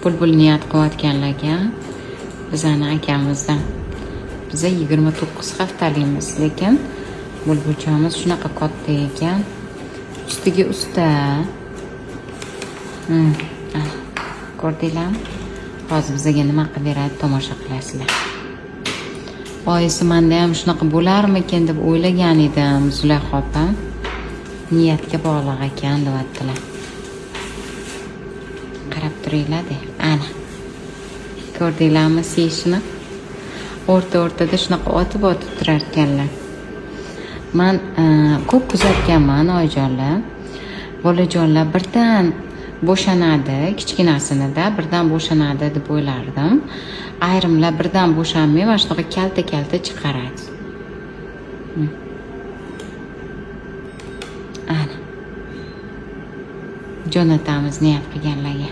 Bulbul niyat qilayotganlarga bizani akamizdan. Biza 29 haftalikmiz, lekin bulbulchamiz shunaqa katta ekan. Ustiga usta. Ana, ko'rdinglarmi? Hozir bizaga nima qilib beradi, tomosha qilasizlar. Oyisi, manda ham shunaqa bo'larmikin deb o'ylagan edim, Zulayho opa. Niyatga bog'liq ekan, deyaptilar. Qarab turinglar-da. Ana. Ko'rdinglarmi seyishini? O'rta o'rtada shunaqa otib otib turar ekanlar. Man ko'p kuzatganman, oyijonlar. Bolajonlar birdan bo'shanadi, kichkinasinida birdan bo'shanadi deb o'ylardim. Ayrimlar birdan bo'shanmay, mana shunaqa kalta-kalta chiqaradi. Ana. Jo'natamiz niyat qilganlarga.